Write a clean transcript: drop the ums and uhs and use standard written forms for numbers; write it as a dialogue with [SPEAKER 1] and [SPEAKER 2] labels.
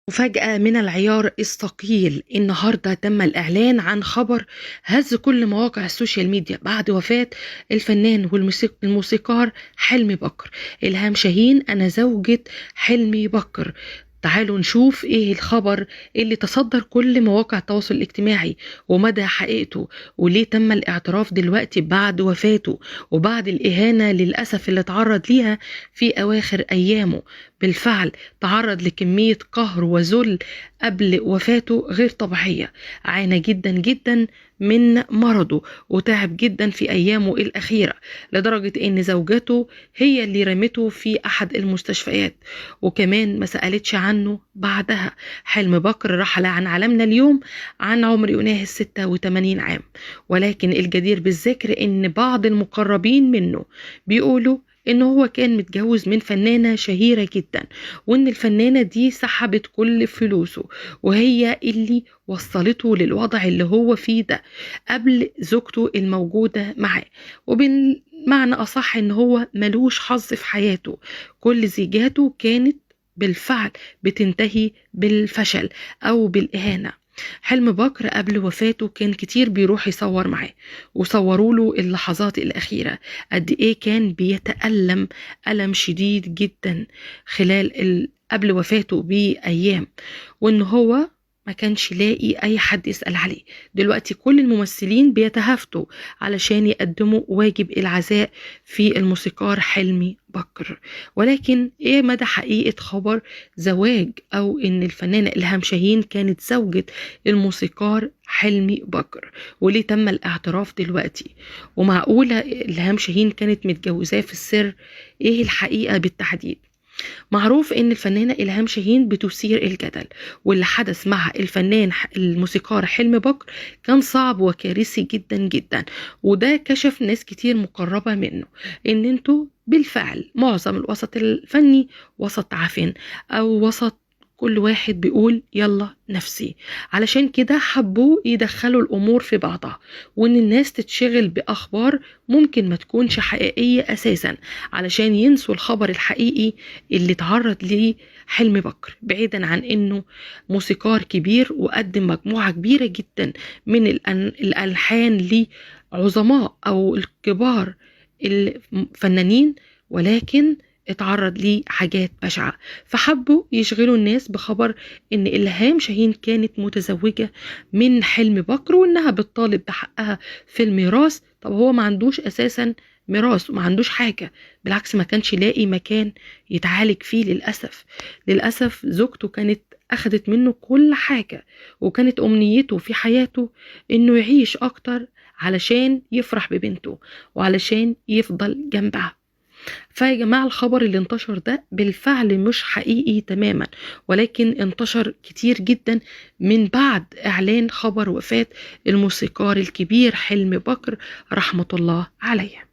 [SPEAKER 1] مفاجأة من العيار الثقيل. النهاردة تم الإعلان عن خبر هز كل مواقع السوشيال ميديا بعد وفاة الفنان والموسيقار حلمي بكر. إلهام شاهين: أنا زوجة حلمي بكر. تعالوا نشوف ايه الخبر اللي تصدر كل مواقع التواصل الاجتماعي ومدى حقيقته، وليه تم الاعتراف دلوقتي بعد وفاته وبعد الإهانة للأسف اللي تعرض ليها في أواخر أيامه. بالفعل تعرض لكمية قهر وذل قبل وفاته غير طبيعية، عانى جدا جدا من مرضه وتعب جدا في أيامه الأخيرة، لدرجة إن زوجته هي اللي رمته في أحد المستشفيات وكمان ما سألتش عنه بعدها. حلمي بكر رحل عن عالمنا اليوم عن عمر يناهز 86 عام، ولكن الجدير بالذكر إن بعض المقربين منه بيقولوا إن هو كان متجوز من فنانة شهيرة جدا، وإن الفنانة دي سحبت كل فلوسه وهي اللي وصلته للوضع اللي هو فيه ده قبل زوجته الموجودة معاه. وبالمعنى أصح إن هو ملوش حظ في حياته، كل زيجاته كانت بالفعل بتنتهي بالفشل أو بالإهانة. حلمي بكر قبل وفاته كان كتير بيروح يصور معاه، وصوروا له اللحظات الأخيرة قد إيه كان بيتألم ألم شديد جدا خلال قبل وفاته بأيام، وإن هو ما كانش لاقي أي حد يسأل عليه. دلوقتي كل الممثلين بيتهافتوا علشان يقدموا واجب العزاء في الموسيقار حلمي بكر، ولكن إيه مدى حقيقة خبر زواج أو إن الفنانة إلهام شاهين كانت زوجة الموسيقار حلمي بكر، وليه تم الاعتراف دلوقتي؟ ومعقولة إلهام شاهين كانت متجوزاه في السر؟ إيه الحقيقة بالتحديد؟ معروف ان الفنانة إلهام شاهين بتثير الجدل، واللي حدث مع الفنان الموسيقار حلمي بكر كان صعب وكارثي جدا جدا، وده كشف ناس كتير مقربة منه ان انتوا بالفعل معظم الوسط الفني وسط عفن او وسط كل واحد بيقول يلا نفسي، علشان كده حبوا يدخلوا الأمور في بعضها وإن الناس تتشغل بأخبار ممكن ما تكونش حقيقية أساسا، علشان ينسوا الخبر الحقيقي اللي تعرض ليه حلمي بكر. بعيدا عن إنه موسيقار كبير وقدم مجموعة كبيرة جدا من الألحان لعظماء أو الكبار الفنانين، ولكن اتعرض ليه حاجات بشعة، فحبوا يشغلوا الناس بخبر ان إلهام شاهين كانت متزوجة من حلمي بكر وانها بتطالب بحقها في الميراث. طب هو ما عندوش اساسا ميراث وما عندوش حاجة، بالعكس ما كانش لاقي مكان يتعالج فيه للأسف. للأسف زوجته كانت اخدت منه كل حاجة، وكانت امنيته في حياته انه يعيش اكتر علشان يفرح ببنته وعلشان يفضل جنبها. فيا جماعة الخبر اللي انتشر ده بالفعل مش حقيقي تماما، ولكن انتشر كتير جدا من بعد إعلان خبر وفاة الموسيقار الكبير حلمي بكر رحمة الله عليه.